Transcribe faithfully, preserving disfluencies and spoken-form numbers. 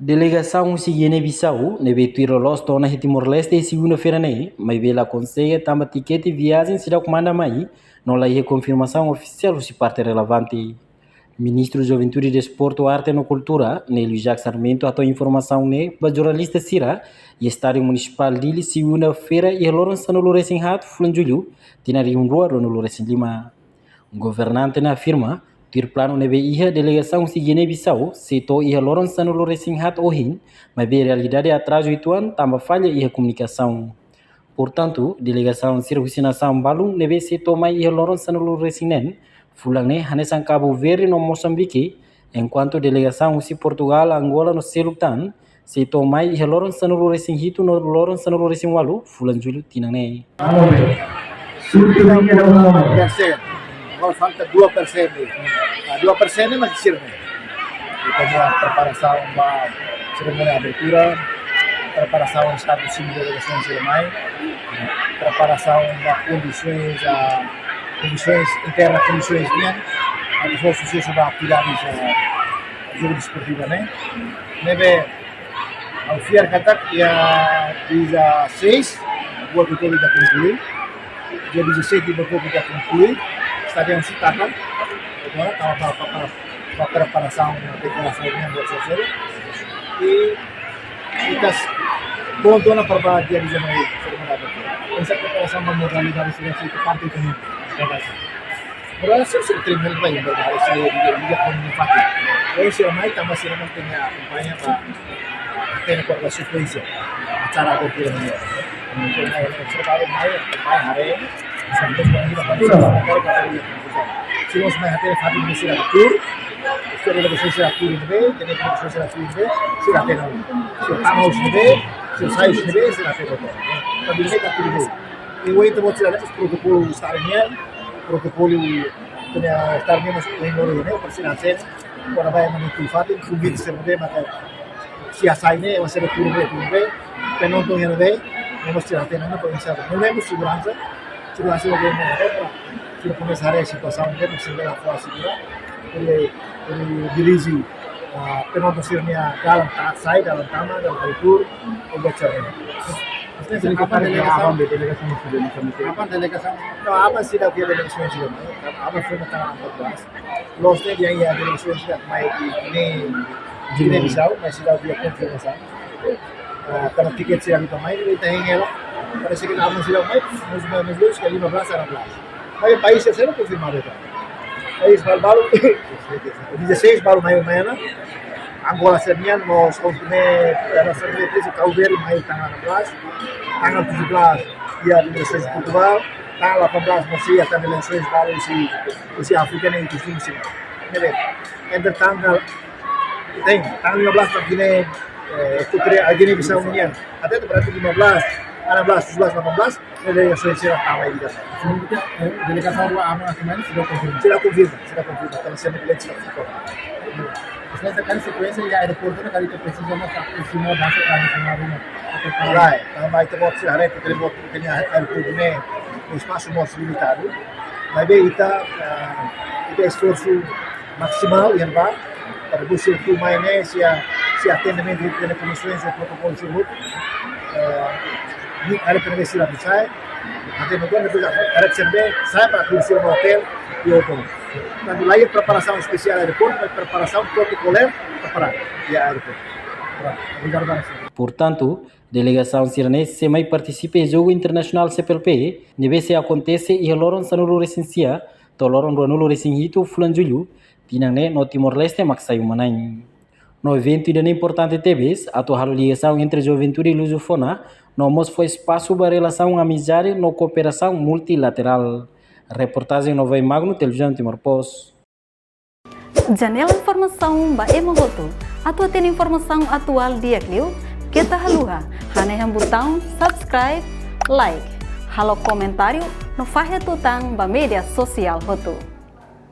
Delegasaun husi Guiné-Bissau ne'ebé tuir loloos to'o ona iha Timor-Leste iha segunda-feira ne'e, maibé la konsege tanba tikete viajen seidauk manda mai, no la iha konfirmasaun ofisiál husi parte relevante. Ministru Juventude, Desportu, Arte no Kultura, Nélio Jacques Sarmento, hato'o informasaun ne'e ba jornalista sira iha Estádiu Munisipál Dili, segunda-feira, iha loron sanulu-resin-haat fulan Jullu, tinan rihun rua ruanulu-resin-lima. Governante ne'e afirma, tuir planu ne'ebé iha, delegasaun husi Guiné-Bissau sei to'o iha loron sanulu-resin-haat ohin, maibé realidade atrazu uitoan tanba falla iha komunikasaun. Portantu, delegasaun sira husi nasaun balun ne'ebé sei to'o mai iha loron sanulu-resin-neen fulan ne'e hanesan Kabu Verde no Mosambike, enkuantu delegasaun husi Portugál, Angola no seluk tan sei to'o mai iha loron sanulu-resin-hitu no loron sanulu-resin-ualu fulan Jullu tinan ne'e. Terceiro. Agora falta dua persen. Ah, dua persen ne'e mak sira ne'e. Ita-nia preparasaun ba serimónia abertura, preparasaun Estadu Símbolu Delegasaun sira mai, preparasaun ba kondisoens, ah, kondisoens internas, kondisoens nian, atu fó susesu ba atividades, ah, jogu desportiva ne'e. Ne'ebé ha'u fiar katak iha dia dezasseis, buat hotu ita konklui. Dia dezasseis buat hotu ita konklui. Estádiu sei taka. Agora, tanba, tanba, tanba, tanba preparasaun, dekorasaun nian buat seluk-seluk. I ita s-, prontu ona para dia dezanove, serimónia abertura. Essa preparasaun ba modalidade sira sei parte também. Agora, se, se termina bem, verdade, se liga, liga com o fato. Esse é o mais, tanba sira mós tenke akompaña para ter com a sequência. Acara abertura ne'e. Entaun, eh, se para mai, mai haree, se para mai haree, se para mai haree, se para mai haree, se para mai haree, se para mai haree, se para mai haree, se para mai haree, se para mai haree, se para mai haree, se para mai haree. Tanba ne'e ita-boot sira, protokolu Estadu nian, protokolu Estadu nian, mós iha lori ne'e, para sira hatene, agora ba ema ne'e tuir fatin, konvite sira ne'e, maka sira sai ne'e, ema sira tuur ne'e, tuur ne'e, penonton iha ne'ebé, ema sira hatene, ne'e, para inisiativa, no lembro seguransa, seguransa ne'e, para sira komesa haree situasaun ne'e, para sira bele fó segura, para, para dirije, ah, penonton sira-nia dalan ta-, sai, dalan tama, dalan tuur, ou buat sira ne'e. Maksudnya, aban delegasaun, aban delegasaun sira ne'e, aban delegasaun. No, aban seidauk iha delegasaun sira ne'e. Aban foin tanggal empat belas. Loos ne'e dehan iha delegasaun sira mai Guiné, Guiné-Bissau, maibé seidauk iha konfirmasaun. Ah, tanba tikete sira ne'e mai, ita hein hela. Parese katak aban seidauk mai, mais, mais, mais, lima belas, enam belas. Maibé país sira konfirmadu ita. País balu-balu, dezasseis balu mai, mai ona. Angola sira-nian mós, São Tomé, São Tomé, Príncipe, Cabo Verde, mai tanggal enam belas. Tanggal tujuh belas, iha delegasaun Portugál. Tanggal delapan belas, mós iha tan delegasaun balu husi, husi Áfrika ne'e, husi China. Ne'ebé, entre tanggal, tem, tanggal lima belas ba Guiné, eh, Equatorial, Guiné-Bissau nian. Até berarti lima belas, enam belas, tujuh belas, delapan belas, delegasaun sira tama iha. Selanjutnya, eh, delegasaun rua aban atu mai, seidauk konfirma? Seidauk konfirma, seidauk konfirma. Tanba sira ne'e belum seidauk konfirma. Maibé, sekuénsia iha aeroportu ne'e, karik ita presiza mós aproxima dansa tradisionál ne'e. Right, tanba ita-boot sira haree, ita-boot iha aeroportu ne'e, espasu mós limitadu. Maibé ita, ah, ita esforsu maksimal iha ne'ebá, para depois sira tuur mai ne'e, sira, sira atendimentu, sira kondisoens, sira protokolu, sira hotu. Eh, ne'e, haree para sira sai, até no kuandu depois haree sira sai para tuur sira ba otél, iha otél. Portantu, la iha preparasaun espesiál aeroportu, maibé preparasaun protokolár preparadu iha aeroportu. Prontu, obrigadu barak. Portantu, delegasaun sira ne'e sei mai partisipa iha jogu internasionál C P L P, ne'ebé sei akontese iha loron sanulu-resin-sia, to'o loron ruanulu-resin-hitu fulan Jullu, tinan ne'e no Timor-Leste mak sai uma-na'in. No eventu ida-ne'e importante tebes, atu halo ligasaun entre juventude lusófona, no mós fó espasu ba relasaun amizade no kooperasaun multilaterál. Reportajen Novae Magno, Televizaun Timor Post. Janela informasaun ba ema hotu. Atu hatene informasaun atuál di'ak liu, keta haluha hanehan butaun subscribe, like, halo komentáriu, no fahe tutan ba média sosiál hotu.